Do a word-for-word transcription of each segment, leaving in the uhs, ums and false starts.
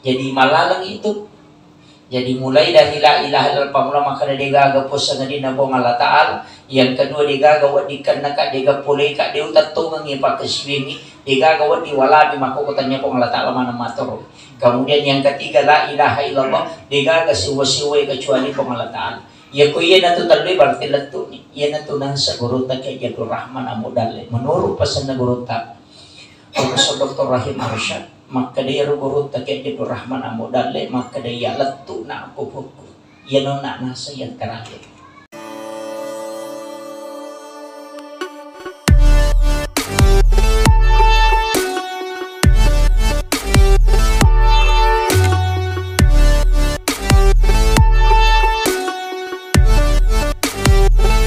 Jadi malaleng itu. Jadi mulai dari la ilaha illallah, pammula makkeda degaga puang sangadinna Puang Allah Ta'ala. Yang kedua, degaga weddikkenna ka, dega poleka, de utettongengngi pakkasiwiangngi, degaga wedding walami makkokko tania Puang Allah Ta'ala maneng matoro. Kemudian yang ketiga, la ilaha illallah, degaga siwa-siwa kecuali Puang Allah Ta'ala. Iyako iyanatu tellue berarti lettu'ni. Iyanatu naseng gurutta Kiai Abdul Rahman Ambo Dalle. Menurut pesanna gurutta, Profesor Doktor Rahim Arsyad, makkeda iyaro gurutta Kiai Abdul Rahman Ambo Dalle, makkeda iya lettu'na ko pukku. Iyanona naseng yang terakhir.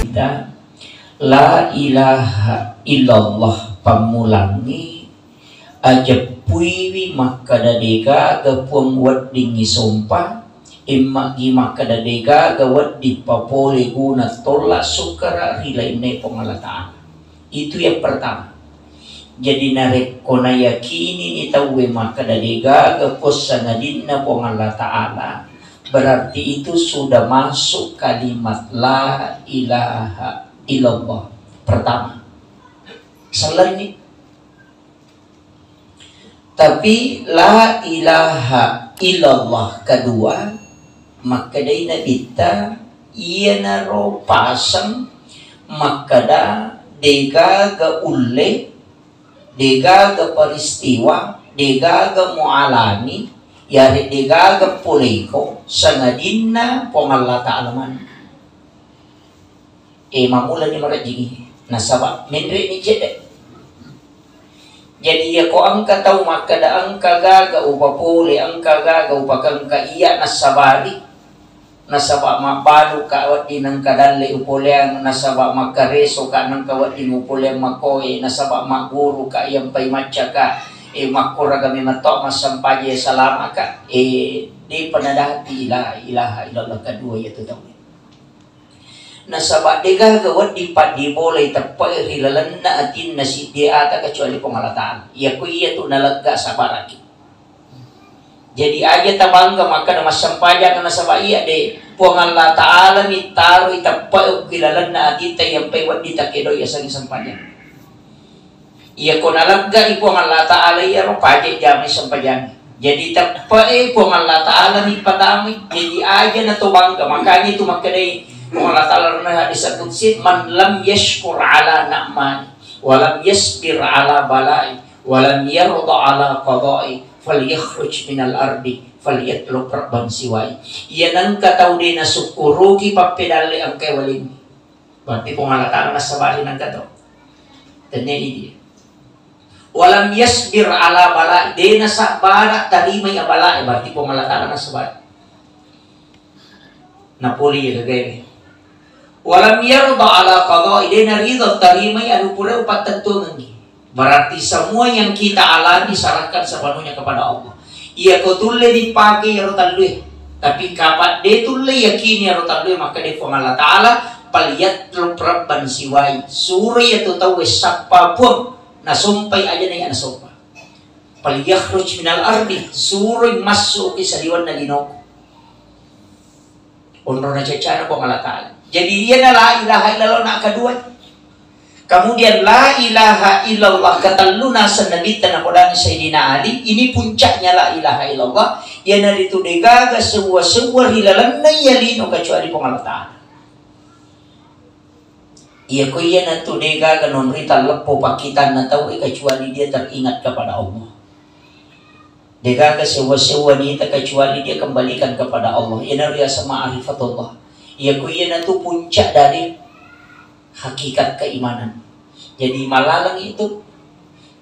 Kita, la ilaha illallah pammulangngi, ajeppuiwi makkeda degaga puang weddingngi sompa, emma'gi makkeda degaga wedding papole guna tolla sukkara ri lainna Puang Allah Ta'ala. Itu yang pertama. Jadi narekko nayakinini tauwe makkeda degaga puang sangadinna Puang Allah Ta'ala, berarti itu sudah masuk kalimat la ilaha illallah pertama. Sellenni. Tapi la ilaha illallah kedua, makkedai Nabitta, iyanaro paseng makkeda degaga ulle, degaga peristiwa, degaga mualani, yare degaga poleiko, sangadinna Puang Allah Ta'ala maneng. E, mammulani marejjingngi, nasaba menre'ni cedde. Jadi, iyako engka tau makkeda, engka gaga upapole, engka gaga upakengka, iya nassabari, nasaba mabbaluka wedding nengka dalle upoleang, nasaba makkaresoka nengka wedding upoleang makoe, nasaba magguruka iyampai maccaka, e, makkoraga memang to massampaja salamaka, e, depa nadati la ilaha illallah kedua iyatu tau. Nasaba degaga wedding paddibolai teppe'e ri lalenna atinna siddi ata kecuali Puang Allah Ta'ala. Iyako iyatu nalegga sabaraki. Jadi aja tabangga makkeda massempajang nasaba iya de Puang Allah Ta'ala mittaroi teppe'e ri lalenna atitta iyampai wedding takedoi yasengnge sempajang. Iyako naleggai Puang Allah Ta'ala iyaro, paja jamai sempajangnge. Jadi teppe'e Puang Allah Ta'ala ni patamai, jadi aja na to bangga. Makanya itu makkedai Puang Allah Ta'ala dalam hadis qudsi, "Man lam yashkur ala na'mai, wa lam yasbir ala balai, wa lam yarda ala qadai, falyakhruj minal ardi, falyatlub rabban siwai." Iya nengka tau de nasukkuruki pappedalle engkai walingngi. Berarti Puang Allah Ta'ala nassabari nengka to. Tennai dia. Walam yasbir ala bala'i, de nasabara tarimai abala'i, berarti Puang Allah Ta'ala nassabari. Napoli ya gagae. Walam yarda ala qada'i, de narida tarimai anu pura upattentuangengngi. Berarti semua yang kita alami serahkan sepenuhnya kepada Allah. Iyako tulle dipake iyaro tellue, tapi kapang de tulle yakini iyaro tellue, makkeda Puang Allah Ta'ala, "Falyatlub rabban siwai." Suroi iyatu tauwe sappa puang, nasompai aja na iya nasompa. "Falyakhruj minal ardi," suroi massuki saliwenna linoku. Onrona caccana Puang Allah Ta'ala. Jadi, iyana la ilaha illallah na kedua. Kemudian, la ilaha illallah ketelluna sennabitta napodangi Sayyidina Ali, ini puncaknya la ilaha illallah, iyanaritu degaga sewwa-sewwa ri lalenna iya lino kecuali Puang Allah Ta'ala. Iyako iyanatu degaga nonrita leppo pakkitanna tauwe kecuali dia teringat kepada Allah. Degaga sewwa-sewwa nita kecuali dia kembalikan kepada Allah. Iyana riaseng ma'rifatullah. Iyako iyanatu puncak dari hakikat keimanan. Jadi malaleng itu.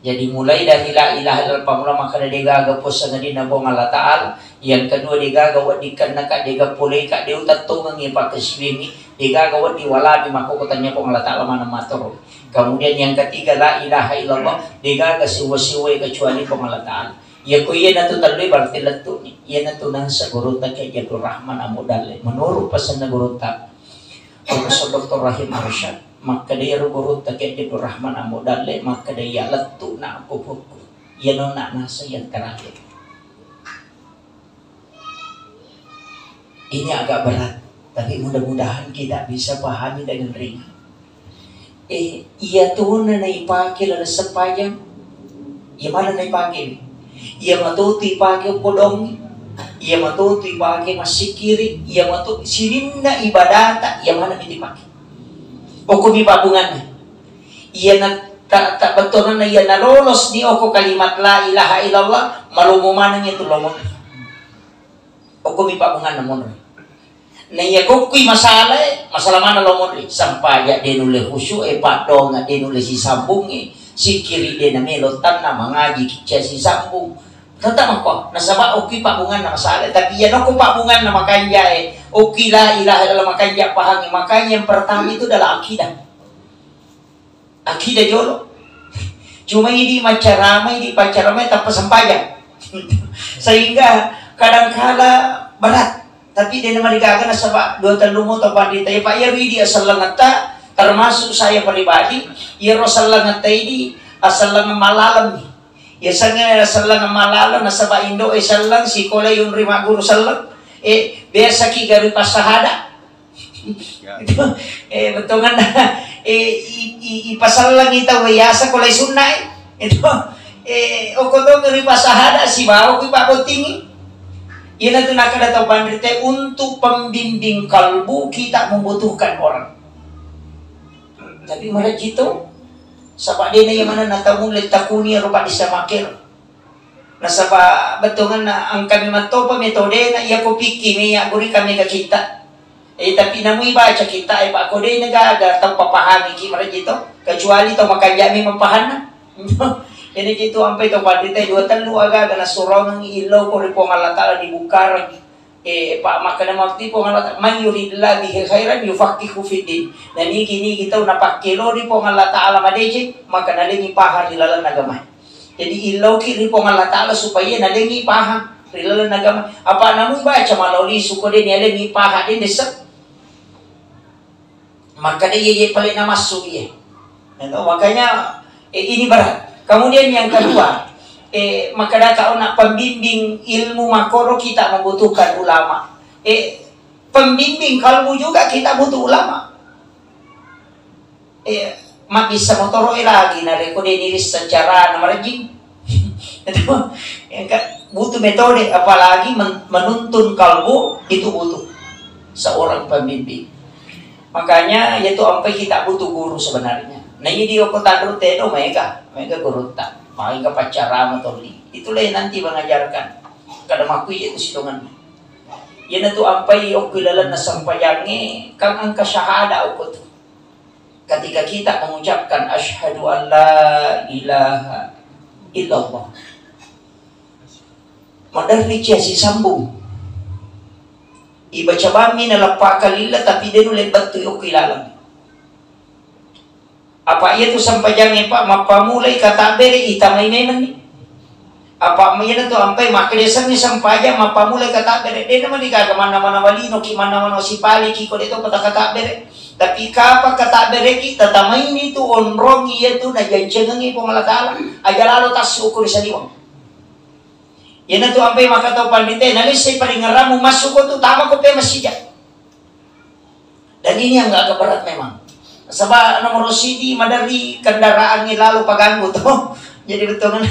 Jadi mulai dari la ilaha illallah, pammula makkeda degaga puang sangadinna Puang Allah Ta'ala. Yang kedua, degaga weddikkenna ka, dega poleka, de utettongengngi pakkasiwiangngi, degaga wedding walami makkokko tania Puang Allah Ta'ala maneng matoro. Kemudian yang ketiga, la ilaha illallah, degaga siwa-siwa kecuali Puang Allah Ta'ala. Iyako iyanatu tellue berarti lettu'ni. Iyanatu naseng gurutta Kiai Abdul Rahman Ambo Dalle. Menurut pesanna gurutta, Profesor Doktor Rahim Arsyad, makkeda iyaro gurutta Kiai Abdul Rahman Ambo Dalle, makkeda iya lettu'na ko pukku. Iyanona naseng yang terakhir. Ini agak berat, tapi mudah-mudahan kita bisa pahami dengan ringan. Eh, iya tona naipake laleng sempajang, iya mana naipake? Iya matotu ipake okko dongi, iya matotu ipake massikiri, iya matotu sininna ibadata, iya mana mi dipake? Okkomi pabbunganna. Iya na ta, ta bettuanna iya nalolos ni okko kalimat la ilaha illallah, malomo maneng itu lomo. Okkomi pabbunganna monro. Na iya kokkui masalae, masalah mana lo monri? Sampaja de nulle khusyuk e, paddonga de nulle sisambung e, sikkiri de namelo tanna, mangaji kicca sisambung. Tetap makko, nasaba okkui pabbunganna masalae. Tapi iya nokko pabbunganna makanja e, okkui la ilaha illallah makanja pahangi. Makanya yang pertama itu adalah akidah. Akidah jolo. Cuma idi maccarama, idi paccarama tappa sempajang. Sehingga kadangkala berat. Tapi de namarigaga nasaba dua tellu moto pandita. Ya Pak, iya idi asellengetta, termasuk saya pribadi, iyaro sellengetta idi aselleng malaleng. Ya sengnge selleng malaleng nasaba indo e selleng, sikola yunri magguru selleng. Eh, biasa ki gari passahada. Itu, eh, bettuanna, eh, i, i, ipasellengi tau yaseng ko lai sunna e. Itu, eh, okko to ri pasahada sibawa ku pabottingi. Iyanatu nakkeda tau panrita e, untuk pembimbing kalbu kita membutuhkan orang. Tapi marejji to, saba dena iya maneng na tau mulle takuni ero paddissa makkero. Nasaba bettuanna engka memang topa metodena, iya ko pikki mi aggurika mega kitta. Eh, tapi namui baca kitta e, Pak, ko de gaga tau papahami ki marejji to, kecuali tau makanja memang pahanna. Jadi itu ampai tau panrita e dua tellu aga-aga nasurongengi illau ko ri Puang Allah Taala dibukareng. Eh, Pak, makkeda matti Puang Allah Taala, "Man yuridillahu bihi khairan yufaqqihhu fiddin." Na nigi-nigi tau napakkelori Puang Allah Taala madeceng, maka nalengi pahang ri lalenna agama. Jadi illauki ri Puang Allah Taala supaya nalengi pahang ri lalenna agama. Apa namu baca maloli suko de nalengi pahang de dessa. Makkeda iya, iya pale namassu iya. Nah, to, makanya, eh, ini berat. Kemudian yang kedua, eh, makkedaka ona pembimbing ilmu makkoro kita membutuhkan ulama. Eh, pembimbing kalbu juga kita butuh ulama. Eh, mabbissa motoro e lagi narekko de nirisseng carana marejjing. Itu, ya kan? Butuh metode, apalagi men-, menuntun kalbu itu butuh seorang pembimbing. Makanya, yaitu ampai kita butuh guru sebenarnya. Nah, ini di Oko Tadru Tedo, mega, mega gurutta, mega paccarama toli. Itulah yang nanti mengajarkan. Kada makku iya itu sitongan. Iyanatu ampai okko lalenna sempajangnge, kan engka syahada okko tu. Ketika kita mengucapkan asyhadu an la ilaha illallah, maderri cia sisambung. Ibaca bammi na lappa kalilla, tapi de nulle bettu okko ilaleng. Apa iya tu sempajangnge, Pak, mappamulai katabbere itamai memenni. Apa iyanatu ampai makkeda sengngi sempajang mappamulai katabbere, de namani gaga manna-manna walino ki, manna-manna sipali ki, ko de to kata katabbere. Tapi kapa katabbereki tatamaini tu onrong iya tu najancengengi Puang Allah Taala, aja lalo tassu ko ri saliweng. Iyanatu ampai makkatau pandita e, nalissai paringerrammu massuko tu, tamako pe massija. Dan ini yang agak berat memang. Sebab nomor sidi maderri kendaraan ni lalu paganggu tuh. Jadi betul kan?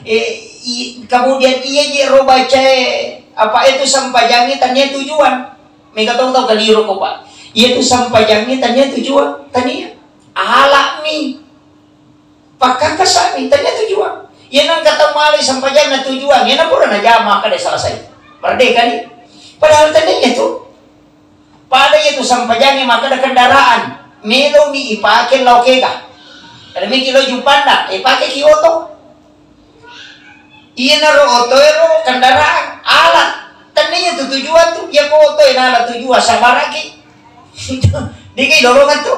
Eh, i, kemudian iya je ro bacae apa itu sempajangi tania tujuan. Mega tau tau kaliro ko, Pak. Iya tu sempajangi tania tujuan, tania. Alami. Pakkakasa'mi, tania tujuang. Iya nengka tau malai sempajanna tujuang, iya na pura najama makkeda selesai. Merdeka ni. Padahal tania tu. Pada iya tu sempajangnge makkeda kendaraan. Melomi ipake lao kega. Kada meki lao Juppandang, ipake ki oto. Iyanaro oto ero kendaraan, alat. Tania tu tujuan tu, iya ko oto e nala tujuan sabaraki. Diki dolongan tu.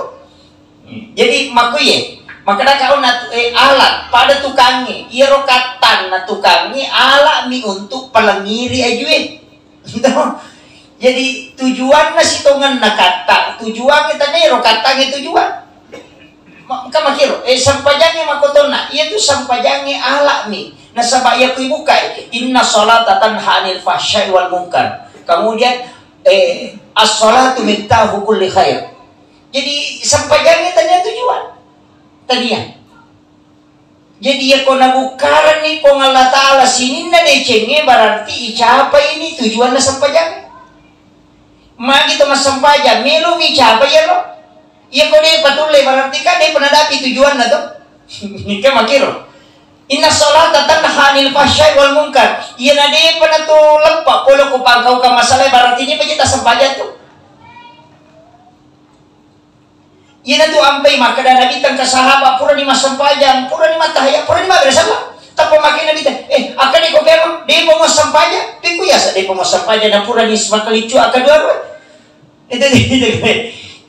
Jadi makkuye, makkedaka ona tu, eh, alat pada tukangnge, iyaro kattanna tukangnge alami untuk palengngiri ajue. Jadi tujuanna sitongenna kattang, tujuangnge tania ero kattangnge tujuan. Ma-, engka makkiro, eh, sempajangnge makkotonna, iya tu sempajangnge alami. Nasaba iya kui bukai, inna salata tanha anil fahsyai wal munkar. Kemudian Eh, as-salatu miftahu kulli khair. Jadi, sempajangnge tania tujuan. Tania. Jadi, iyako nabukkarenni Puang Allah Ta'ala sininna decengnge, berarti icapai ni tujuanna sempajangnge. Magi to massempajang, melomi icapai iyaro. Iyako de patulle, berarti kan de penadapi tujuanna to. Kan makiro. Inna salata tanha 'anil fahsya'i wal munkar. Iyana depa natu leppa pole ko pangkaukang masalah, berarti ni paja tassempajang tu. Iyana tu ampai makkeda Nabi tengka sahabat purani massempajang, purani mattahiyat, purani mabbere sallang. Tappa makkeda Nabi te, eh, akkeda ko pemang, depa massempajang, pekku yasa depa massempajang na purani makkaliccu akkadua-dua. Itu, itu.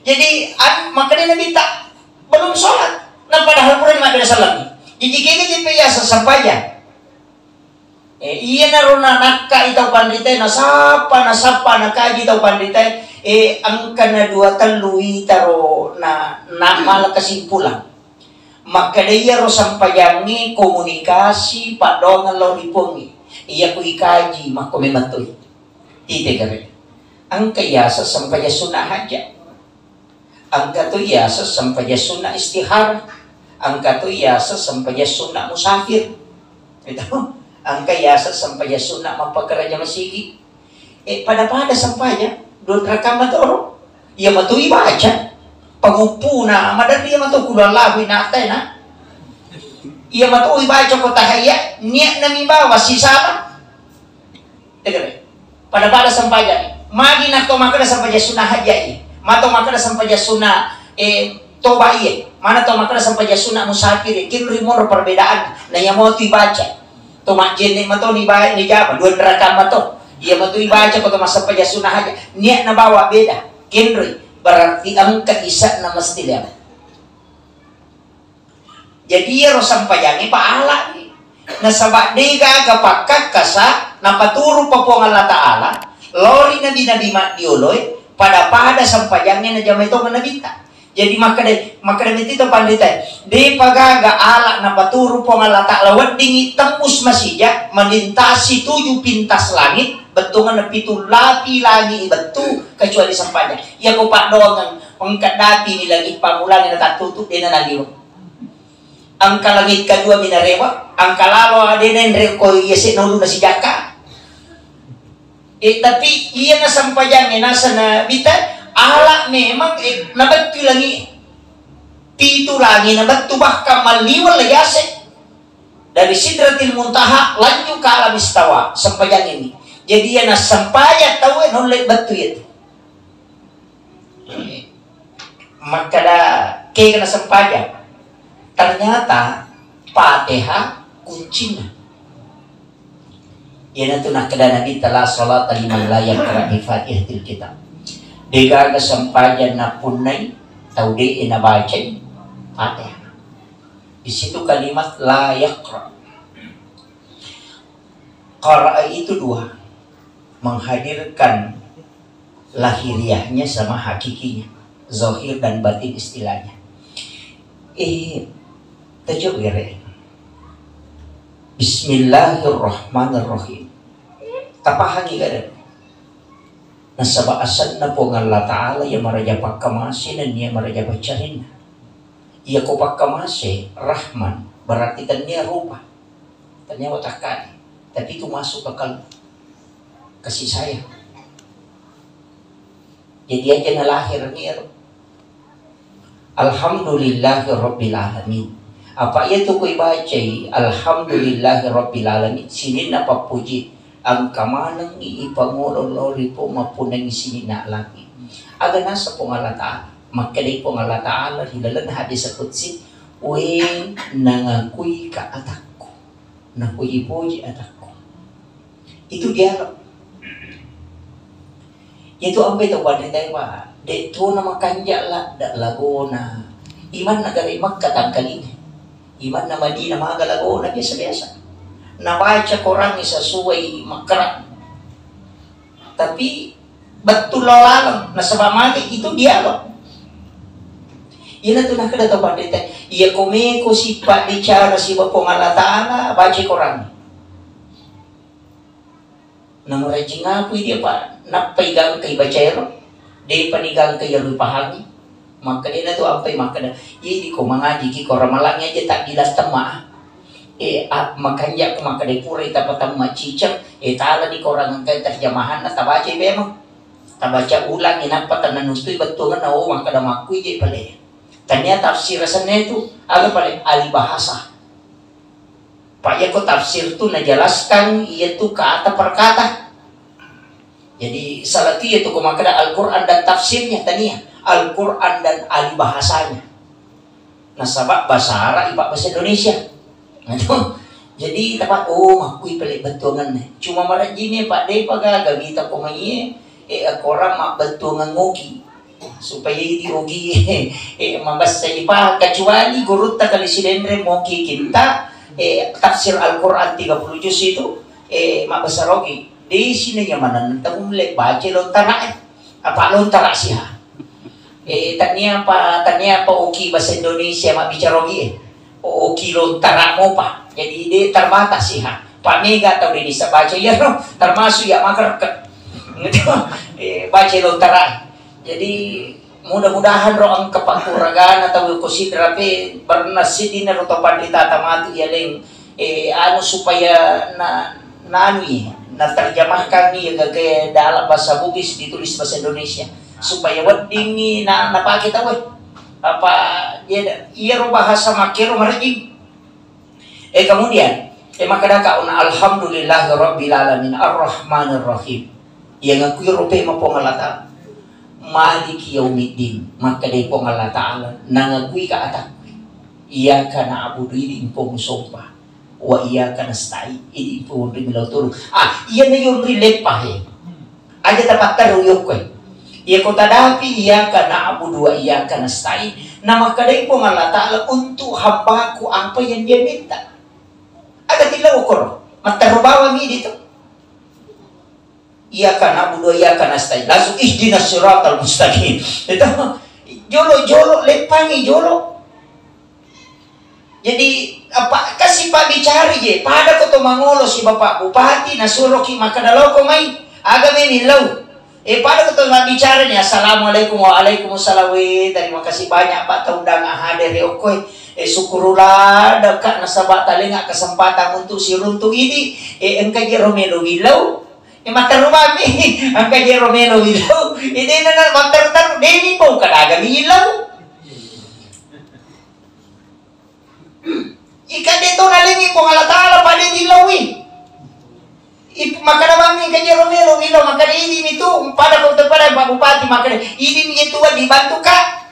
Jadi, an, makkeda Nabi tak belum sholat. Nah, padahal purani mabbere sallang. Jadi, kene je pe yasa sempajang. Eh, iyanaro na nakkai tau panritae, nasappa, nasappa, nakaji tau panritae, eh, engka na dua tellu itaro na, na mala kesimpulan. Makkeda iyaro sempajangnge komunikasi paddoangeng lao ri Puangnge. Iyako ikaji makko memang toi. Ite gare. Engka iyaseng sempajang sunna hajat. Engka to iyaseng sempajang sunna istihara. Engka to iyaseng sempajang sunna musafir. Itu. Engka iyaseng sempajang sunna mappakaraja masigi. Eh, pada-pada sempajang, dua rakaat matoro. Iya matu ibaca. Paguppuna, maderri iya matu kulu Allahu inataena. Iya matu ibaca ko tahiyat, niatna mi bawa sisala. Tegere. Pada-pada sempajang. Magi na to makkeda sempajang sunna hajai. Mato makkeda sempajang sunna, eh, toba iye. Mana to makkeda sempajang sunna musafir. Kinri monro perbedaan. Na iya mau tu ibaca. To majjenne mato ni bae ni jama. Dua rakaat mato. Iya matu ibaca ko to massempajang sunna haja. Niat na bawa beda. Kinri. Berarti engka isa'na mesti lihat. Jadi iyaro sempajangnge pahala'ni. Nasaba de gaga pakkakkasa napaturu pa Puang Allah Ta'ala, lao ri nabi-nabi maddioloe, pada-pada sempajangnge najamai tongeng nabitta. Jadi makkeda, makkeda metti to panritae, depa gaga ala napaturu Puang Allah Ta'ala weddingi tembus masija, melintasi tujuh pintas langit, bettuanna pitu lapi langi bettu kecuali sempajang. Iyako paddoangeng Engka dapi ni langit pammulangi natattutu, de na naliweng. Engka langit kedua mi narewa, engka lalo de na enre ko iya se nolu na sijakka. Eh, tapi iya na sempajangnge nasa na bita, ala memang, eh, nabettu langit. Pitu langi nabettu bahkan malliweng la yase. Dari Sidratil Muntaha lanjut ke alam istawa, sempajangnge ni. Jadi iya na sempajang tau e nolle bettu iya tu. Makkeda kega na sempajang. Ternyata Fatihah kuncinna. Iyanatu nakkeda Nabi, "La salata liman la yaqra bi Fatihatil kitab." Degaga sempajang napunnai tau de nabacai Fatihah. Di situ kalimat la yaqra. Qara'a itu dua, menghadirkan lahiriahnya sama hakikinya, zahir dan batin istilahnya. Eh, tacoba gere. Bismillahirrahmanirrahim. Tapahangi gere. Nasaba asenna Puang Allah Ta'ala iya maraja pakkamase nennia maraja paccarinna. Iya ko pakkamase, Rahman, berarti tennia rupa. Tennia watakkale, tapi itu masuk ke kalbu, kasih sayang. Jadi aja na lahir ni ero. Alhamdulillahi rabbil alamin. Apa iya tu ku ibacai, Alhamdulillahi rabbil alamin, sininna pappuji, engka manengngi ipangolo lao ri Puang mappunnangi sininna alangnge. Aga nasa Puang Allah Ta'ala? Makkedai Puang Allah Ta'ala ri laleng hadis qudsi, "We nangakui ka atakku." Napuji-puji atakku. Itu dialog. Itu ampe to pada tewa, de tona makanja ladda lagona. Imanna gare Makkah tangkalinga. Imanna Madinah maga lagona biasa-biasa. Nabaca Quran sesuai makra. Tapi bettu lao laleng, nasaba magi itu dialog. Iyanatu nakkeda tau panrita, iya ko meko sipabbicara siba Puang Allah Ta'ala, baca Quran. Namarajing aku dia, Pak, nappai gangkai bacaero, depa ni gangkai iyaro ipahangi. Makkedana tu ampai makkeda, "Idi ko mangajiki ko ramalangngi aja taddilattemma." Eh, a-, makanja ko makkeda purai tapatemma ciceng, eh, tala di korang engkai terjemahanna tabacai memang. Tabaca ulangi nappa tennanutui bettuangenna, oh, makkeda makkui je pale. Tania tafsir asenna itu, aga pale? Ahli bahasa. Pak, iyako tafsir tu najelaskan iyatu kata per kata. Jadi, salah tu iyatu ko makkeda Al-Quran dan tafsirnya, tania. Al-Quran dan ahli bahasanya. Nasaba bahasa Arab, ipak bahasa Indonesia. Nah, itu. Jadi, tapak, oh, makkui pale bettuangenna. Cuma marajine, Pak, depa gaga mita ko mai, eh, akorang mabbettuangan ngoki. Supaya idi ogi, eh, mabessa ipa, kecuali gurutta kali Sidenreng moki kinta, eh, tafsir Al-Quran tiga puluh juz itu, eh, mabbessa rogi. Desi na nyamanang tau mulle baca lontara, eh. Apa lontara siha. Eh, tania apa, tania apa oki bahasa Indonesia mabbicara ogi, eh. Oki lontara mopa. Jadi de terbatas siha. Pak mega tau de bisa baca iyaro, termasuk ya makerke. Gitu. Eh, baca lontara. Jadi, mudah-mudahan ro engka pakkuragana tau ko Sidrap e, barenna sidina ro to panritata matu iya leng, eh, anu, supaya na, nanui, naterjemahkan iya gagae dalam bahasa Bugis ditulis bahasa Indonesia, supaya weddingngi na, napake tau e. Apa, iya, iyaro bahasa makkero marejing. Eh, kemudian, eh, makkedaka ona, "Alhamdulillahi rabbil alamin, arrahmanir rahim." Iya ngakui rupe ma Puang Allah Ta'ala. "Maliki yaumiddin." Makkeda Puang Allah Ta'ala, nangakui ka atakku. "Iyyaka na'budu," idi mpong sompa. "Wa iyyaka nasta'in," idi mpong ri melo tulu. Ah, iya na yonri leppa he. Aja tapatterru yokkoe. Iyako tadapi, "Iyyaka na'budu wa iyyaka nasta'in." Namakkedai Puang Allah Ta'ala, "Untuk hambaku apa yang dia minta." Aga tillau koro. Matterru bawang idi tu. "Iyyaka na'budu wa iyyaka nasta'in." Langsung, "Ihdinas siratal mustaqim." Itu jolo-jolo, leppangi jolo. Jadi, apa, kasi pabbicara je, pada ko to mangolo si Bapak Bupati, nasuroki makkeda loko mai, aga memillau. Eh, pada ko to mabbicara ni, "Assalamualaikum." "Waalaikumsalam." "Weh, terima kasih banyak, Pak, tau undang hadir ya, okkoe. Eh, syukurul ladzi, Kak, nasaba talenga kesempatan untuk siruntu idi, eh, engka je ro melo willau." Eh, matteru mami, engka je ro melo willau. Eh, dena na matteru-teru, deni pau kadaga mi willau. Ika de to nalengi Puang Allah Ta'ala pada dilaui. Ip-, makkeda mami engka je ro melo willau, makkeda idi mi tu, pada ko te pada Pak Bupati, makkeda idi mi je tu wa dibantu ka.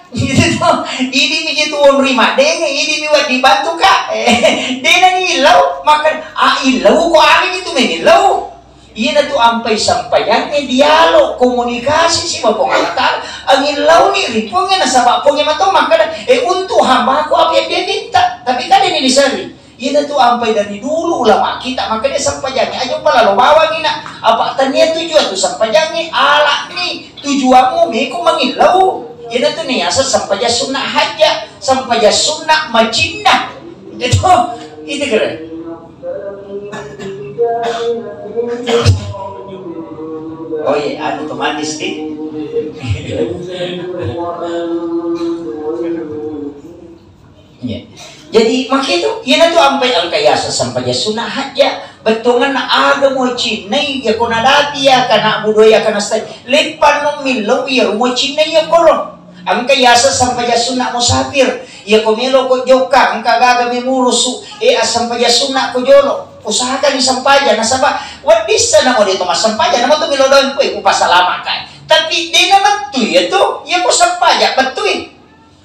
Idi mi je tu onri maddenge, idi mi wa dibantu ka. Eh, dena ni illau, makkeda, ah, illau ko ami mi tu memillau. Iyanatu ampai sampajangnge dialog, komunikasi siba Puang Allah Ta'ala. Angillauni ri Puangnge, nasaba Puangnge mato makkeda, "Eh, untuk hambaku apa yang dia minta." Tapi kadeni diserri. Iyanatu ampai dari dulu ulama kita makkeda sampajangnge aja upalalo bawangi na. Apa tania tujuan tu sampajangnge, alani tujuanmu meko mangillau. Iyanatu niaseng sampajang sunnah hajja, sampajang sunnah macinnah. Itu, itu keren. Oh iya, anu otomatis di. Iya. Jadi, makanya itu, iyanatu ampai engka yaseng sampajang sunnah hajja. Bettuanna aga mucinnai, iya ko nadapi, iyyaka na'budu wa iyyaka nasta'in. Leppanno millau iya mucinnai iya koro. Engka yaseng sampajang sunnah musafir. Iya ko melo ko jokka, engka gaga memurusu, eh, assampajang sunnah ko jolo. Usahakan sampajang, nasaba wedding sa namo de to massampajang, namo tu melo doang kue, upasalama kai. Tapi de na mettu iya tu, iya ko sampajang, bettui.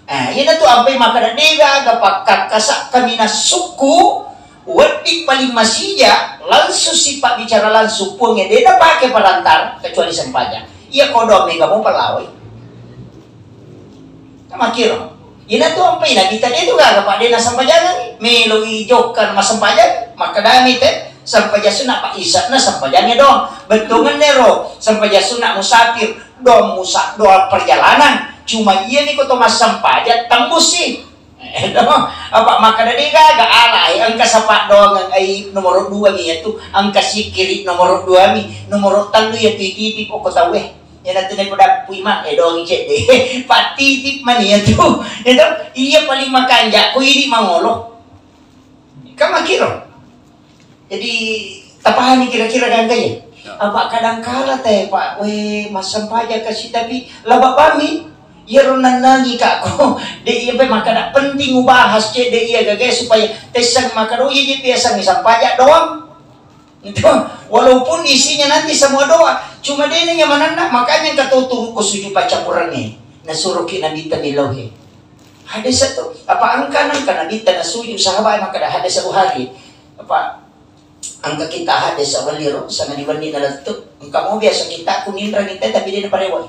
Eh, iyanatu ampai makkeda, de gaga pakkakkasa kaminang sukku, wedding paling masija, langsung sipabbicara langsung Puangnge, de napake perantara, kecuali sempajang. Iya ko doang mega mo palawai. Makkiro. Iyanatu ampai Nabitta de tu gaga, Pak, de nasempajangengi. Meloi jokka masempajang, makkedami te, sempajang sunnah, Pak, isa'na sempajangnge doang. Bettuangenna ro, sempajang sunnah musafir, doang musa-, doang perjalanan. Cuma iyami ko to massempajang tembussi. Eh, Edo, apa makkeda de gaga ala, eh, engka sapa doang, eh, nomor dua mi iyatu, engka sikiri nomor dua mi, nomor tellu iyatu ititip okko tau, eh. Iyana tu ne pada puima, eh, doang cedde. Pattitip mani iyatu. Edo, iya paling makanja, ko idi mangolo. Kan makkiro. Jadi, tapahami kira-kira gangka ya? Ya. Apa kadangkala te, Pak, we, massempajang kasi, tapi laba bami, iyaro nannangi ka ko, de iya pe makkada penting ubahas cedde iya gaga supaya tessang makkada, oh, iya je biasa mi sempajang doang. Itu, walaupun isinya nanti semua doa, cuma de nyamananna, makanya engka to turu ko sujud paccapurangnge, nasuroki Nabitta millau he. Hadis itu, apa engka nangka Nabitta nasuju sahabat makkada hadis Bukhari. Apa engka kita hadis awaliro, sanga diwenni nalettu. Engka mo biasa kita kuninrangi te, tapi de naparewai.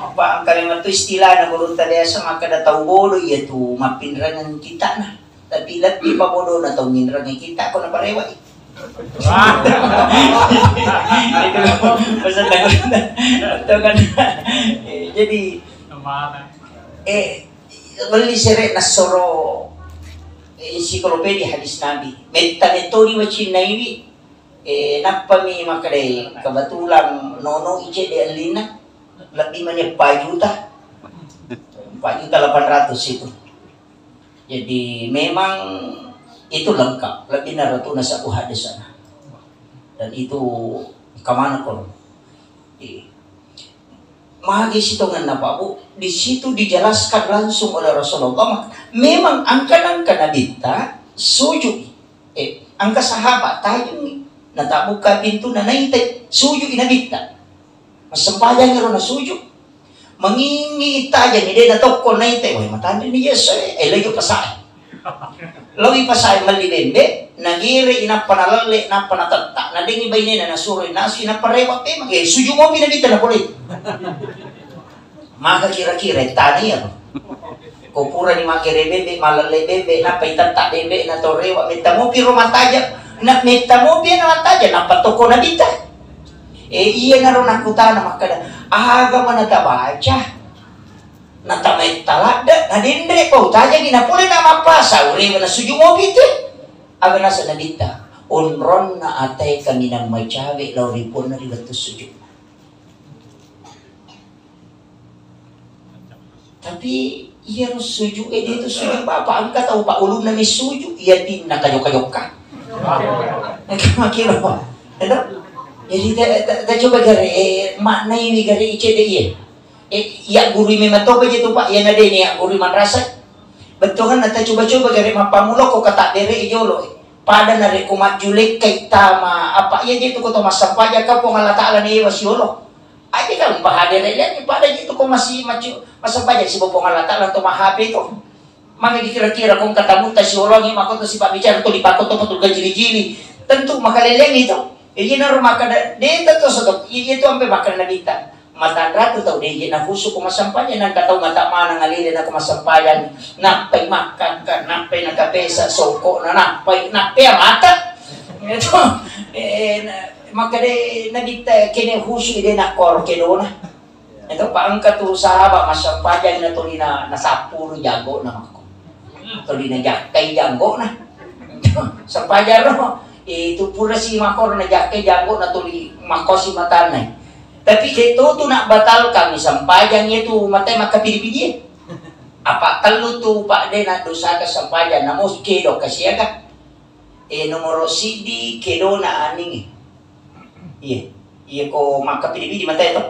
Apa engka memang tu istilahna gurutta biasa makkada tau bodoh iya tu mappinrangeng kitana. Tapi lebbi pabodona tau minrangi kita ko naparewai. Itu pesan takut. Itu kan. Eh, jadi, eh, beli sere nasoro, eh, ensiklopedia hadis Nabi. Metta metodi wacinnaiwi, eh, nappami makkedai kebetulan nono ice de allina lebbi mani empat juta. Empat juta delapan ratus itu. Jadi memang itu lengkap, lebih naratu nasabu hadisana. Dan itu kemana kalau? Iya. Magi sitonganna Pak Bu, di situ dijelaskan langsung oleh Rasulullah. Memang angka-angka Nabitta sujud. Eh, angka sahabat tajungi. Natabuka pintu na naite sujud Nabitta. Massempajangi ro nasuju. Mangingi tajani de natokko naite, wai matanre ni Yesu e, eh, lagi pasae. Lawi pasae melli bembe, nagere inappa nalalle, nappa natetta, nadengi bainena nasuro nasu, inappa rewa pemang, eh, suju mopi Nabitta napole. Maka kira-kira tani ya. Ko purani makkere bembe, malalle bembe, nappa itetta bembe, na to rewa, metta mopi ro mataja, na metta mopi na mataja, nappa tokko Nabitta. Eh, iyanaro nakkutana makkada, aga mana tabaca? Natamai taladde, nadenre pau tajani, napole na mappasa, urewa na suju mopi te. Aga nasa Nabitta, onronna atae kaminang macawe lao ri Puanna ri wettu suju. Tapi iyaro suju e, de tu suju bapa, engka tau pa ulunna mi suju, iya tinna kajokka-jokka. Engka makkiro, eto? Jadi ta, ta, ta coba gare, eh, maknai wi gare icede iye. Eh, iya guru memang topa je tu, Pak, iya na de ni iya guru manrasa. Bettuanna ta coba-coba gare mappamulo ko kata bere jolo. Pada narekko majjulekkai tama apa iya je tu ko to massempajang ka Puang Allah Taala newa siolo. Aje kan pahadere lianni pada je tu ko masih macu-, massempajang sibawa Puang Allah Taala to mahape to. Magi dikira-kira ko engka tamu ta siolongi mako to sipabbicara to dipakko to patu gajili-jili. Tentu makaleleang itu. Iya naro makkada de ta to soto. Iya tu ampe makkada Nabitta. Matanratu tau de je na khusu ko massempajang, nangka tau mata manang alele nako massempajang. Nappai makkakka, nappai nakapesa songkokna, nappai, nappai mata. Itu, eh, na-, makkada Nabitta kene khusu de nakkoro kedona. Itu pa engka tu sahabat massempajang na tolina, na sappuru jaggona makko. Tolina jakkai jaggona. Sempajang ro. Itu pura si makkoro na jakkai jaggona toli makkosi matanna. Tapi de to tu na batalkan mi sempajang itu mate makkapidi-pidi. Apa tellu tu Pak de na dosaka sempajang, namo kedo kasiaga. Eh, nomoro siddi kedona aningi. Iya, iya ko makkapidi-pidi mate to.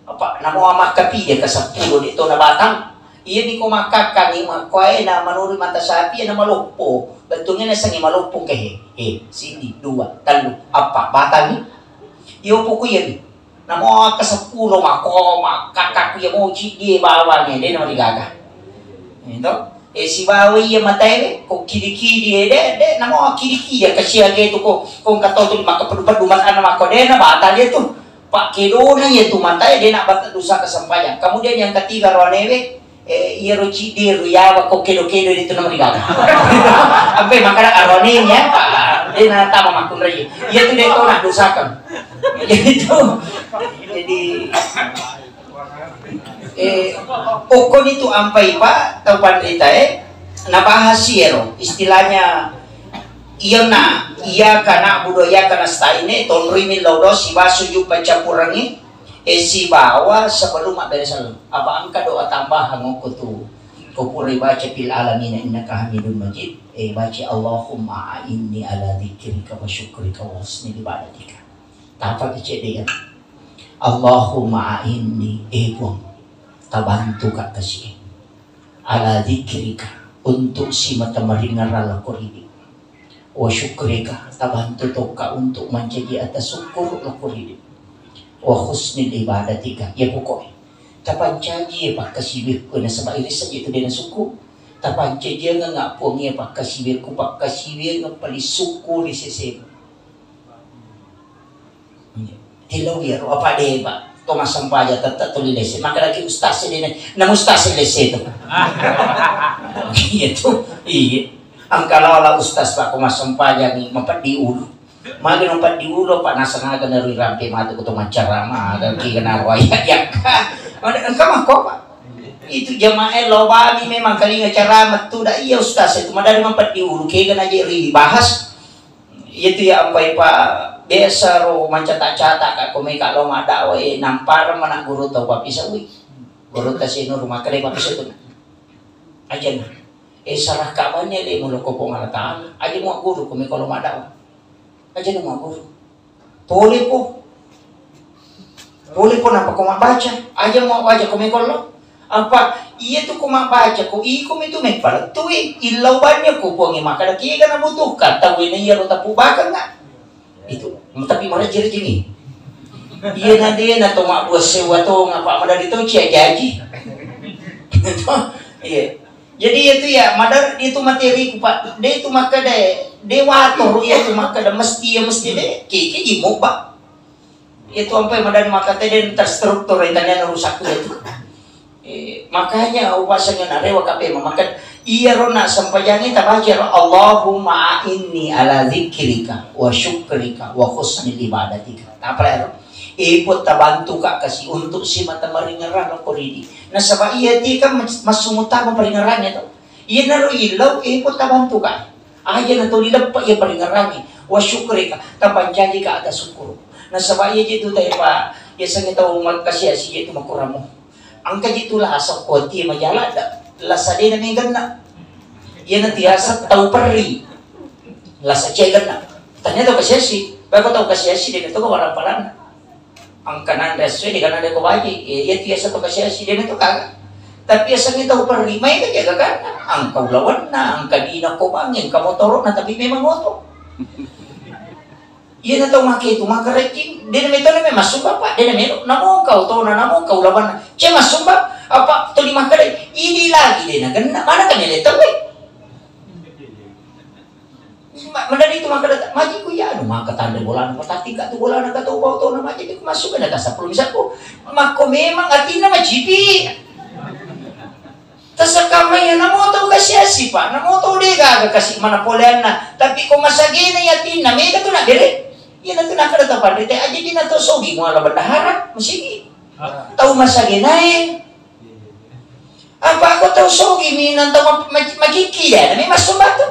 Apa namo makkapidi ka seppulo de to na batang. Iya ni ko makkakkangi makkuae na manurui mata sapi na maloppo. Bettungnge nasengngi maloppo ke he. He, siddi, dua, tellu, appa, batangi. Iyo poko iya ni. Namo akka seppulo mako makkakkaku iya moci die bawangnge de na marigaga. Itu. Eh, sibawa iya matae ko kidi-kidi e de, de namo kidi-kidi ya kasiaga itu ko, ko engka tau tu makkapeddu-peddu matana makko de na batal itu. Pak kedona iya tu matae de na batal dosa kesempajang. Kemudian yang ketiga roanewe, eh, iya ro cidi ro yawa ko kedo-kedo itu na marigaga. Ampe makkada arone ya, Pak. De na tama makkunrai. Iya tu de to na dosakan. Jadi itu. Jadi Eh, okkoni tu ampai pa tau panritae nabahas iyaro istilahnya, iyana iyyaka na'budu wa iyyaka nasta'in e, tonroi millau do sibawa sujud paccappurengngi, eh, sibawa sebelum mabbere selleng. Apa engka doa tambahan okko tu, ko pura baca fil alamin innaka hamidun majid, eh, baca Allahumma a'inni ala dzikrika wa syukrika wa husni ibadatika. Tapa kecedde ya. Allahumma a'inni, eh Puang, tabantuka kasi e. Ala dzikrika, untuk simata maringerrang lako ridi. Wa syukrika, tabantu tokka untuk mancaji ata sukkuru lako ridi. Wa husnil ibadatika, ya pokok e. Tapancaji ya pakkasiwiakku nasaba irissa je tu dena sukku. Tapancajiangeng Puang ya pakkasiwiakku, pakkasiwiangeng paling sukku ri sesemu. Tillau iyaro, apa deba to massempajang tette tuli lesse. Makkadaki ustaz sedene, na ustaz lesse tu. Iya tu, iya. Engka lala ustaz pa ko massempajang mapeddi ulu. Magi mapeddi ulu, apa naseng aga naru rampe matu ko to maccarama, aga ki kena roya yakka. Engka mako, Pak. Itu jamaah lo bami memang kalinga cara metu da iya ustaz itu madari mapeddi ulu kega naje ri bahas. Iyatu ya ampai pa biasa ro mancata-cata ka komeka lo maddawa e nampareng mana guru tau papisaui. Guru tasinu rumah kere papisau tu. Ajana. E salah kabannya le mulo ko Puang Allah Ta'ala. Aja mau guru komeka lo maddawa. Aja mau guru. Pole po. Pole po nappa ko mabbaca, aja mo waja ko mekollo. Apa iya tu ko mabbaca ko iko mi tu mepalettui, illau bannya ko Puangnge makkada kiga nabutuhkan tau na iyaro tapubakang. Itu tapi marejji-rejjini. Iya na de na to mabbua sewa to ngapa madari to cia jaji. Iya. Jadi iya tu ya madar itu materi ku Pak. De itu makkada de wator iya tu makkada mesti ya mesti de. Kiki jimo Pak. Itu ampai madan maka teden terstruktur, italiano rusak itu. Eh, makanya upasannya narewa kape memakan iya rona sempajangi tabaca ro Allahumma inni ala dzikrika wa syukrika wa husnil ibadatika. Apa ero? Ipo tabantu ka kasi untuk si mata maringerang ko ridi. Nasaba iya ti kan mas-, masumutama paringerangnya to. Iyanaro illau, eh, ko tabantu ka. Aja na tuli leppa iya paringerangi. Wa syukrika, tapancaji ka ata syukur. Nasaba iya je tu taipa, yasengnge tau makkasiasi je tu makuramo. Engka je tu lasa ko ti majala da, lasa de na meganna. Iyana tiasa tau perri. Lasa ceganna. Tanya tau kasiasi, bako tau kasiasi de na to warampalanna. Engka nanre esso de kana de ko baji, iya tu yasa to kasiasi de na to kaga. Tapi yasengnge tau perri maega jaga kana, engka ulawenna, engka dina ko bangnge, engka motorona tapi memang oto. Iya na tau make tu maka rejjing, de na metona memang sumba Pak, de na melo, namo engka otona, namo engka ulawenna. Ce massumba, apa tuli makkada, idi lagi de na genna, mana kan ele tau e. Ma-, madani tu makkada, maji ku iya anu maka tanre bolana, patatti ka tu bolana ka tau bau tona maji ku masuk na ka sepuluh misal ku. Makko memang atinna macipi. Tasakamai namo tau kasiasi Pak, namo tau de gaga kasi mana poleanna. Tapi ko masagena atinna mega tu na bere. Iya na tu nakkada tapanrita aja dina to sogi muala bendahara, masigi. Tau masagena e. Apa ko tau sogi mi nang tau ma-, ma-, makiki de, na memang sumba tu.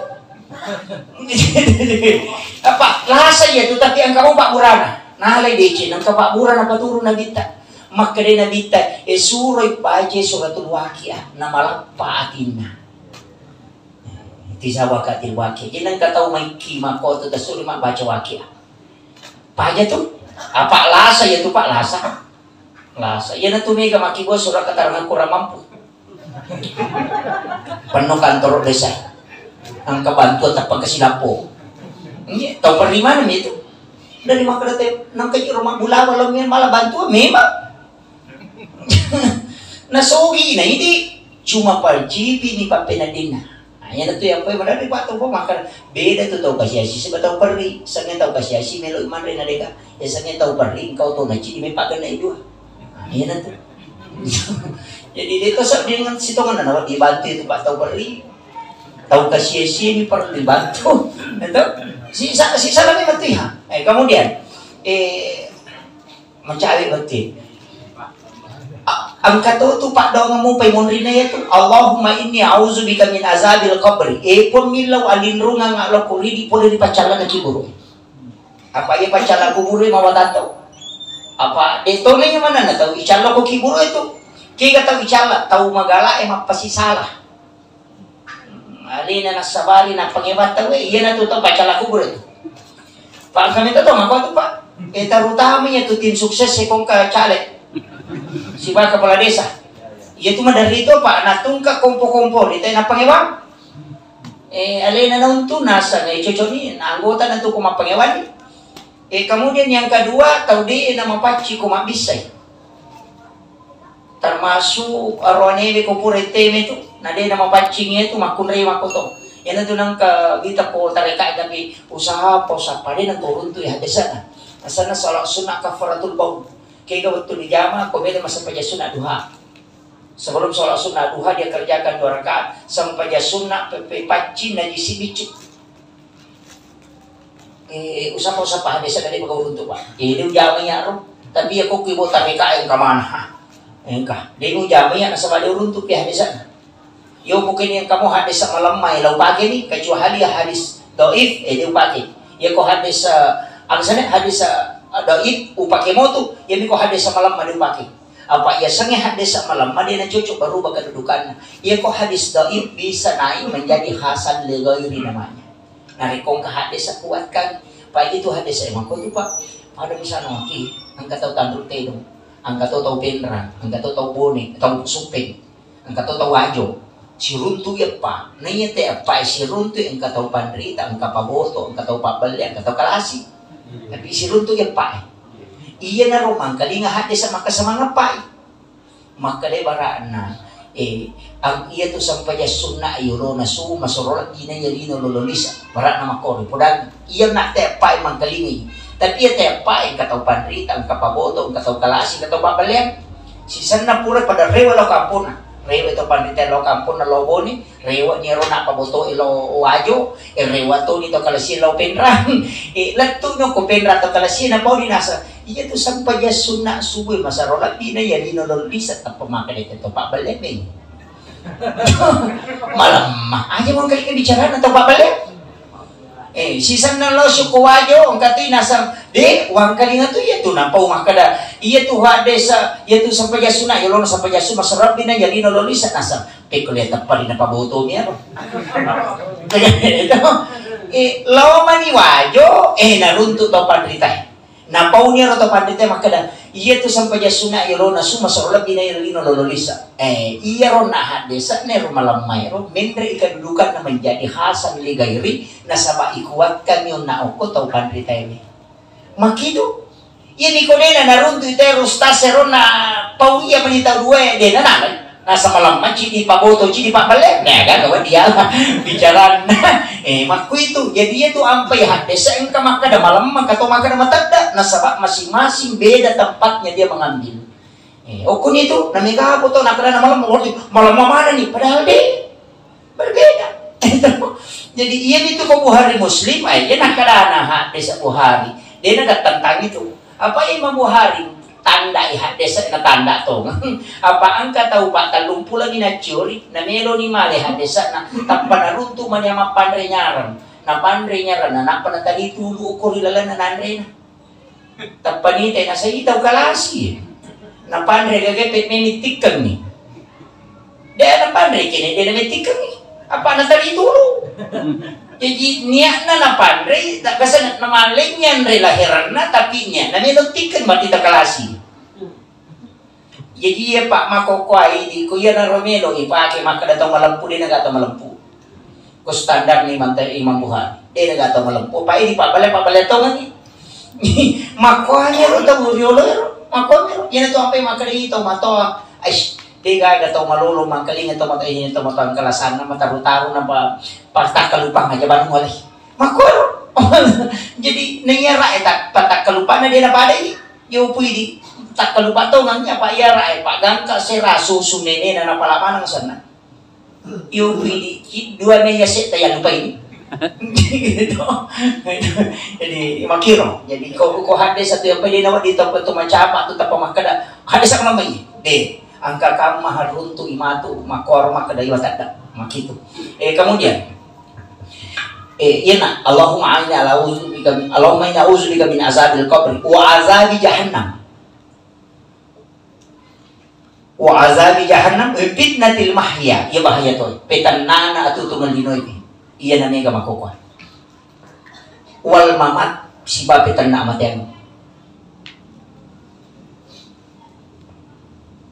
Apa lasa iya tu tapi engka mo pabburana. Nalai deceng engka pabbura napaturu nabitta. Makkeda nabitta, e suroi baca suratul Waqiah, namalappa atinna. Tisaba katil Waqiah. Jadi engka tau maikki makko tu tasuri mabbaca Waqiah. Paja tu, apa lasa iya tu Pak lasa. Lasa. Iya na tu mega makkibua surat keterangan kurang mampu. Penuh kantor desa. Engka bantuan tappa ke silappo. Iya, tau perri mana mi tu? Dari makkada te, nangka jiro mabbulawa lo mi malah bantuan memang. Nasogi na idi cuma pacipi ni pappeneddinna. Nah, iya na tu yang paling menarik Pak tu Pak makkada beda tu tau kasiasi sebab tau perri. Sengnge tau kasiasi melo manre na deka. Ya sengnge tau perri engkau tau naci di mepak kena dua. Nah, iya na tu. Jadi de to sab dengan sitongan na dibantu itu Pak tau perri. Tau kasiasi ni perlu dibantu. Itu sisa sisa lagi mati ha. Eh kemudian eh mencari beti. A-, engka to tu paddoangeng mupai monrinna iyatu, "Allahumma inni a'udzubika min azabil qabri." E Puang, millau alinrungeng lao kuridi pole ri paccallana kiburu. Apa iya paccalla kuburu e mawatang tau? Apa de tona iya manenna tau icalla ko kiburu e tu? Kega tau icalla? Tau magala e mappasisala. Alena nassabari nappangewang tau e, iyanatu tau paccalla kuburu e tu. Paham kami tu tau mako tu, Pak? E, terutama iya tu tim sukses e kongka caleg. Sibawa kepala desa. Iya tu maderri to, Pak, natungka kompo-kompo ni te nappangewang. E, alena nauntu naseng e cocok ni, anggota natu ko mappangewang ni. E, kemudian yang kedua, tau de na mapaccing ko mabbissai. Termasuk aroanewe ko pura teme tu, na de na mapaccing e tu makkunrai makkoto. Iyana tu nengka wita ko tareka, tapi usaha pa usappa de na ko runtu ya hadesana. Asalna salat sunnah kafaratul baun. Kega wettu dijama ko melo massempajang sunnah duha. Sebelum sholat sunnah duha dia kerjakan dua rakaat, sempajang sunnah pepe paccing najisi biccu. Eh, usapa-usapa hadesa tadi bagauruntu, Pak. Eh, de ujama iya ro. Tapi iya ko kui bota P K M ke mana? Ha. Engka. De ujama iya nasaba de uruntu pi hadesa. Yo pokoknya engka mo hadesa malemma lau pake ni, kecuali ya hadis doif, eh, de upake. Ya ko hadesa, angsana hadesa doif upake mo tu, ya mi ko hadesa malemma de upake. Apa iya sengnge hadesa malemma de na cocok berubah kedudukannya. Iya ko hadis doif bisa naik menjadi hasan li ghairi namanya. Narekko engka hadesa kuatkan, pa itu hadesa emang ko tu, Pak. Pada misalnya maki, engka tau tanru tedong, engka tau tau penrang, engka tau tau bone, tau supeng, engka tau tau wajo. Siruntu iya, Pak. Na iya te, Pak, siruntu engka tau panrita, engka paboto, engka tau pabbelle, engka tau kalasi. Tapi siruntu iya, Pak. Iya naro mangkalinga hadesa maka semangat, Pak. Makkeda bara'na, eh, ang-, iyatu sempajang sunna yolona su, masoro lebbina iya lino lolo lisa. Bara'na makkoro, podang iya na teppai mangkalingi. Tapi iya teppai engka tau panrita, engka paboto, engka tau kalasi, engka tau pabbaleang. Sisenna pura pada rewa lao kamponna. Rewa tau panrita lao kamponna, lao boni, rewa ni ero na paboto lao wajo, eh, rewa toni tau kalasi lao penrang. Eh, lettu no ko penrang tau kalasi na pau dinasa. Iyatu sempajang sunna subuh masaro lebbina iya lino lolo lisa, tappa makkeda tau pabbaleang. Malemma aja mangkalinga bicarana tau pabbaleang. Eh, sisenna lao suko wajo, engka tu nasang, de, wangkalinga tu iyatu napau makkeda, iyatu hadesa, iyatu sempajang sunna, yolona sempajang sunna, masaro lebbina iya lino lolo lisa nasang. Pekko le teppa ri napaboto mi ero. Eh, lao mani wajo, eh, naruntu tau panrita. Napauni ero tau panrita makkeda, iyatu sempajang sunna yolona su masaro lebbina iya lino lolo lisa. Eh, iyaro na hadesa nero malemma ero, menre i kedudukanna menjadi hasan li ghairi, nasaba ikuatkan mi onna okko tau panrita ini. Makitu, iya niko dena naruntu i tero ustaz ero na pau iya mani tau dua, dena nalai. Nasaba malemma cidi paboto, cidi pabbelle, nega gawa dia bicarana. Eh, makkuitu. Jadi iyatu ampai hadesa engka makkeda malemma, engka to makkeda matedda, nasaba masing-masing beda tempatnya dia mengambil. Eh, okkuni tu, namega apa to nakkeda malemma, malemma mana ni? Padahal de. Berbeda. Jadi, iya itu ko Bukhari Muslim, eh, iya nakkadana hadis Bukhari. Dena gattantang itu. Apa Imam Bukhari tandai hadis na tanda tong. Apa engka tau pa tellumpulo ni naccuri, na melo ni male hadis na tappa naruntu mani mappanre nyarang. Na panre nyarang, na nappa na tadi tulu ukur lalenna nanrena. Tappa nita nasai tau kalasi. Napanre gage pe memittikkenni. De napanre kene de namittikkenni. Apa natali tulu. Jadi niatna napanre, tak biasa namalleng anre lahiranna, tapi niatna melo tikken mati tau kalasi. Jaji iya, Pak, makkokkoe idi, ko iyanaro melo ipake makkeda tau malempu, de naga tau malempu. Ko standar ni mante Imam Bukhari, de naga tau malempu, Pak, idi pabbale-pabbale tongengi. Makkoani ro tau riolo ro, makkoani ro. Iyana tu ampai makkeda i tau matoa, aish, de gaga tau malolo mangkalinga tau matoa, ini tau matoa kalasanna mataru-taru napa partakkalupang aja banu wale. Makkoro. Jadi nengiyara e tak patakkalupana de napadai. Yo pui di takkalupa tongeng apa iyara e, Pak, gangka sera susu nenena napala maneng senna. Yo pui di dua ne ya setta ya lupai. Gitu. Jadi makiro. Jadi ko, ko hadde satu yang pede nawa di toko tu macapa tu tapa makkeda hadde sak mamai. Eh, engka kamma haruntu imatu makkuaro makkeda iwa tadda makitu. Eh, kemudian, eh, iyana, Allahumma inni a'udzubika min, Allahumma inni a'udzubika min azabil qabri wa azabi jahannam. Wa azabi jahannam, eh, fitnatil mahya, iya bahaya to. Petennana atutu mellinoi. Iyana mega makkokkoe. Wal mamat, sibawa petenna amateang.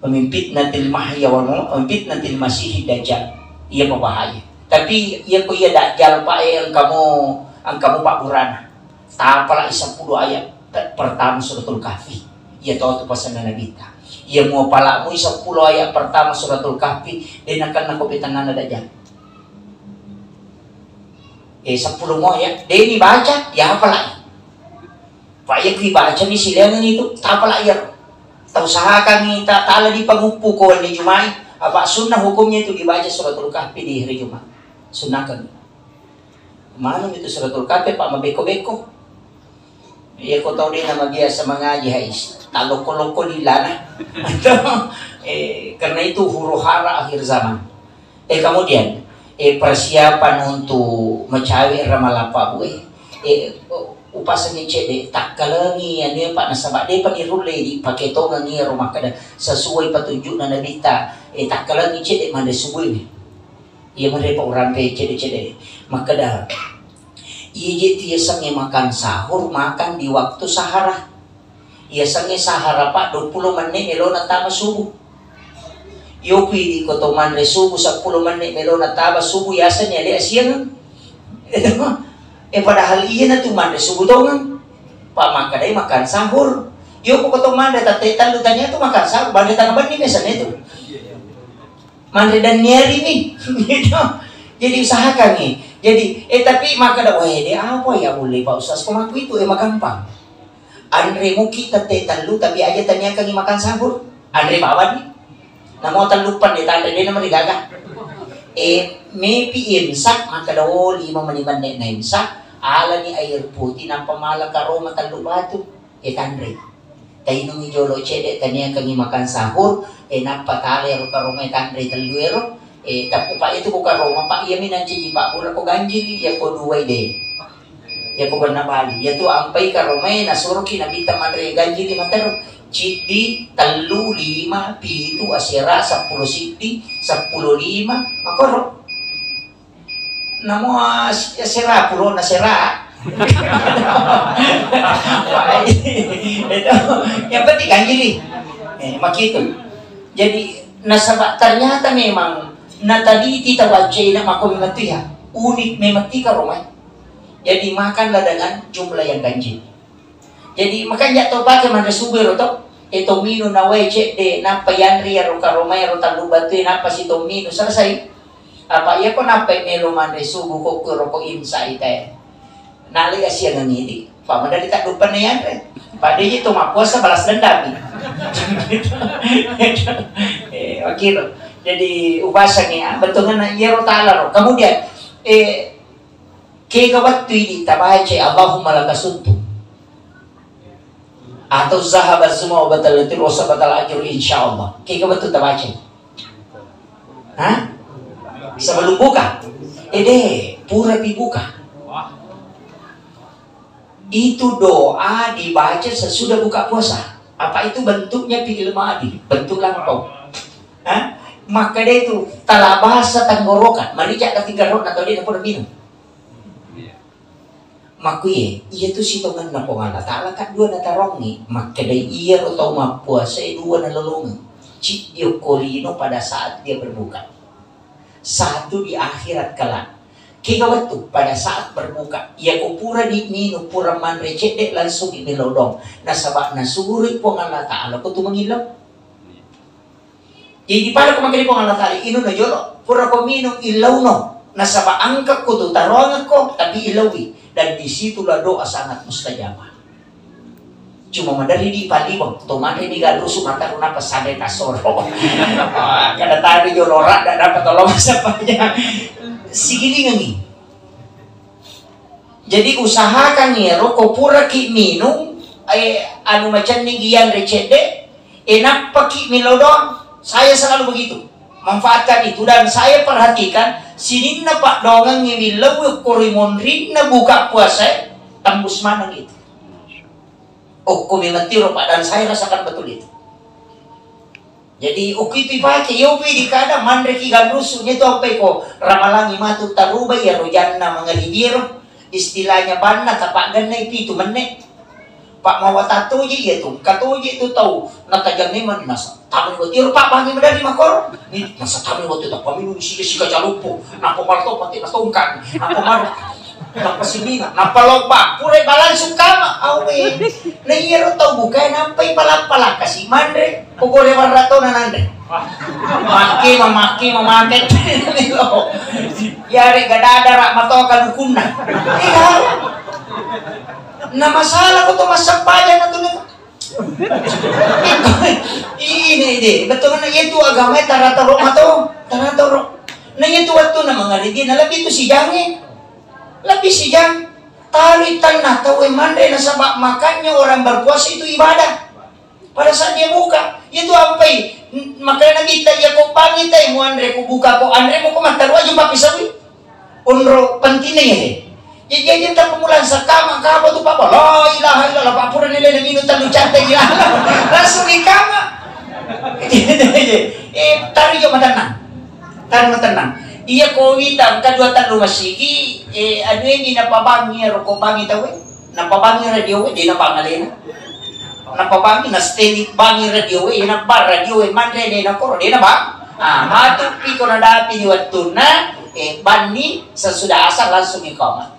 Wa min fitnatil mahya wal mamat, wa min fitnatil masihid dajjal. Iya mabahaya. Tapi iya ko iya dajjal pa, eh, engkamu, engkamu pabburana. Tapalai seppulo ayat pe-, pertama suratul kahfi. Iya to tu pasanna Nabitta. Iya muapalamu seppulo ayat pertama suratul kahfi, de nakenna ko petennana dajjal. Eh, seppulo mo ayat, de ni baca, ya apalai. Pak, iya kui baca ni silengan itu, tapalai iyaro. Tau sahakangi ta-, tala di panguppu ko ni Jumai. Apa sunnah hukumnya itu dibaca suratul kahfi di hari Jumat. Sunnahkan. Maneng itu suratul kahfi, Pak, mabekko-bekko. Iya ko tau de namabiasa mangaji, hais. Talokko-lokko di lana. Eh, karena itu huru hara akhir zaman. Eh, kemudian, eh, persiapan untuk mecawe ramalapa bu, eh, eh, upasengi cedde, takkalengi anu, Pak, nasaba de pa ni rulle di pake tongengi ro makkeda sesuai petunjukna Nabitta, eh, takkalengi cedde manre subui. Iya manre pa urampe cedde-cedde. Makkeda, iya je tu yasengnge makan sahur, makan di waktu sahara. Yasengnge sahara pa duappulo menne melona tama subuh. Yopi di ko to manre subuh seppulo menne melona tama subuh, yasengnge ale asiang. Eh, padahal iyana tu manre subuh tongeng. Pa makkedai makan sahur. Yo ko to manre tette tellu tania tu makan sahur, manre tanga benni biasanya tu. Manre dan niari mi. Gitu. Jadi usahakan nih. Jadi, eh, tapi makkeda, "Weh, de apa ya boleh Pak Ustaz, ko makku itu, eh, magampang. Anre muki tette tellu, tapi aja taniakangi makan sahur. Anre bawang ni. Namo tellupan de tanre de namari gaga." Eh, mepi imsak, makkeda, "Oh, lima meni menne na imsak, alani air putih, nampa mala karoma tellu batu." Eh, tanre. Tainungi jolo cedde, taniakangi makan sahur, eh, nappa tale ro karomai tanre tellu ero, eh, tappu pa itu ko karoma, Pak, iya mi nancaji Pak, pura ko ganjili, iya ko duai de. Iya ko benna bali. Iya tu ampai karomai, nasuroki Nabitta manre ganjili matero. Ciddi, tellu, lima, pitu, asera, seppulo siddi, seppulo lima, makoro. Namo as-, sera, purona sera. Itu, yang penting ganjili. Eh, makitu. Jadi, nasaba ternyata memang nataliti tau accena mako memang tu ya. Unik memang tika romai. Jadi, makanlah dengan jumlah yang ganjil. Jadi, makanja to pake manre subuh ero to. E to minung na wae cedde, nappa yanre iyaro karomai ero tallu batue, nappa si to minung, selesai. Apa iya ko nappai melo manre subuh ko kuro ko imsa itae. Nalai asiangengi di. Pa madari taddupanna yanre. Pada iya to mappuasa balas dendam. Eh, oke lo. Jadi upasangi, ah, bettuanna iyaro taala ro. Kemudian, eh, Kega wettu idi tabaca Allahumma laka sumtu atau zahaba zuma wa batal tir wa sabatal ajru insyaallah. Kega wettu tabaca? Hah? Sebelum buka? Ede, pura pi buka. Itu doa dibaca sesudah buka puasa. Apa itu bentuknya fi'il madi, bentuk lampau. Hah? Makkeda itu talabasa tenggorokan, marija tinggal rohna tau dia pun minum. Makkuye, iya tu sitongenna Puang Allah Ta'ala kan dua natarongi, makkedai iyaro tau mappuasai dua nalolongeng, ciddi okko lino pada saat dia berbuka, satu di akhirat kelak. Kega wettu pada saat berbuka, iya ko pura di minum, pura manre cedde, langsung i melodong, nasaba nasuroi Puang Allah Ta'ala ko tu mangillau. Jadi pada ko makkeda Puang Allah Ta'ala, inunno jolo, pura ko minum, illauno. Nasaba engka ko tu taroangekko, tapi illaui. Dan disitulah doa sangat mustajabah. Cuma madari di paliweng, to manre di galusu mata runa pesanre tasoro. Wah, kada tadi jolo rak, dak dapat tolong siapanya. Sigilingengi. Jadi usahakan iyaro ko puraki minum, eh, anu macenning iyanre cedde, E, nappaki millau doang. Saya selalu begitu. Manfaatkan itu dan saya perhatikan sininna paddoangengnge millau okko ri monrinna buka puasa, tembus maneng itu. Okko memang tiro, Pak, dan saya rasakan betul itu. Jadi, okko itu ipake, yopi dikada manreki ganrusu, nyetu ampai ko ramalangi matu tarubai ya rojanna mangaribiero. Istilahnya banna tapaggannai pitu menne. Pak, mawatang toje iya tu, engka toje tu tau natajang memang nasa. Tamu ni wetiro, Pak, bangi medari makor. Ni nasa tamu ni wetiro, tapaminung sika-sika caluppu. Nappa mala to pati natongkang. Nappa mala, nappa simina, nappa lobba. Pura balangsung kama. Awe. Na iyaro tau bukae nampai pala-pala kasi manre. Pogore warratona nanre. Makke mamake mamake. Yare gadadara matoka lukunna. Iya. Na masalah ko to massempajang na tu. Ini deh, betul kan? Itu agama tara toro mato, tara toro. Na itu waktu na mangaribi na lebih tu sijange. Lebih sijang. Tari tanah tawe manre nasaba makanya orang berpuasa itu ibadah. Pada saat dia buka, itu ampai. Makanya Nabi ta, iya ko bangi tai muanre, ko buka ko anre, mo ko mattaru aja papisawi. Onro pentingnya ya deh. Jadi aja tak pemulaan sakama kapa tu papa, la ilaha illallah, Pak, pura nilai minum telu cante gila. Langsung ikama. Eh, tari jo matanna. Tari matanna. Iya ko wita engka dua tallu masigi, eh, anu ini napabangi ro ko bangi tawe. Napabangi radio we, de nabang alena. Napabangi na steli bangi radio we, na bang radio we manre de na koro de nabang. Ah, matu pi ko nadapi di wattunna, eh, banni sesudah asar langsung iqamah.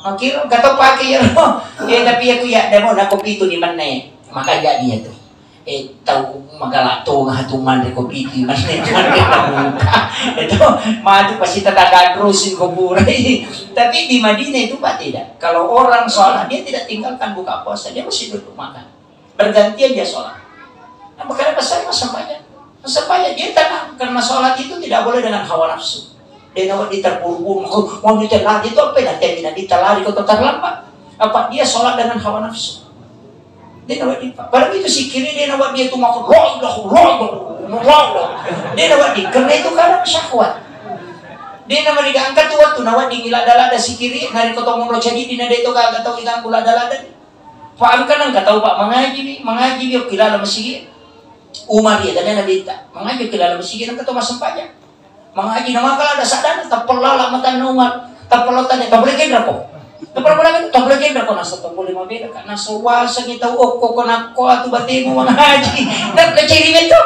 Makiro gato pake ya ro. Eh, tapi aku ya demo na kopi tu di mana. Maka jadi ya tu. Eh, tau magala tonga tu manre kopi, manre, manre buka. Itu matu pasti tetangga terus ko burai. Tapi di Madinah itu, Pak, tidak. Kalau orang sholat, dia tidak tinggalkan buka puasa, dia masih duduk makan. Bergantian dia sholat. Nah, makanya pesan mas sempajang. Mas sempajang, dia tenang. Karena sholat itu tidak boleh dengan hawa nafsu. Dia nawa diterburu-buru, maka mau dia lari itu apa ya? Dia tidak ditelari kau terlambat. Apa dia sholat dengan hawa nafsu? Dena wedding, Pak. Padahal itu sikiri dena wedding itu mako, la ilaha illallah, la ilaha. Dena wedding, karena itu kadang syahwat. Dena wedding angkat tu waktu na wedding ladda-ladda sikiri, narekko to monro cadi dina de to gaga tau diganggu ladda-ladda. Pak, angka nang katau, Pak, mangaji wi, mangaji wi okko ilala masigi. Umar iya tanya Nabi ta, mangaji okko ilala masigi nang katau massempajang. Mangaji na maka ada sadana, tappellala matanna Umar, tappellau tanya, tabole kenra ko? Tappellau kenra ko? Nasa tabole mabeda ka, nasa wasangi tau okko ko nakko atu batemu mangaji. Dan keciri beto.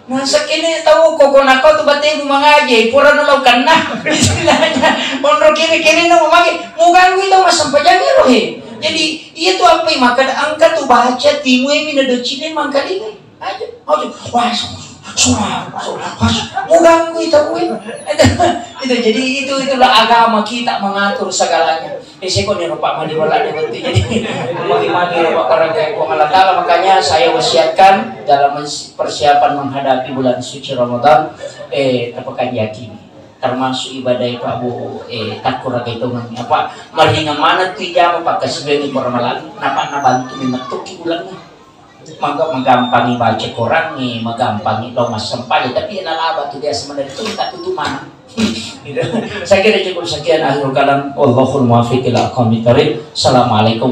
Nasa kene tau okko ko nakko atu batemu mangaji, pura nalo kenna. Istilahnya, monro kiri-kiri na mamage, muganggui tau massempajang ro he. Jadi, iya tu apa maka angka tu baca timu emi na docine mangkalingai. Aja, aja. Wah, su-, su-, suara, suara, wah, su-, muganggui tau e. Itu, jadi itu, itulah agama kita mengatur segalanya. Eh, seko nih, Pak, mandi wala deh, berarti. Jadi, magi-magi, Pak, barangkali Puang Allah Ta'ala. Makanya saya wasiatkan dalam mens-, persiapan menghadapi bulan suci Ramadan, eh, tepakan yakin. Termasuk ibadah, Pak, Bu, eh, takura itu, apa, mendingan mana tuh jam, Pak, kasih beli kurang malam, napa, nabantu, memang tuh bulan. Maga-, magampangi baca Quran ni, magampangi lo massempajang, tapi na laba tu biasa mana tu tak tutu mana. Gitu. Saya kira cukup sekian akhirul kalam. Wallahul muwaffiq ila aqwamit thariq. Assalamualaikum.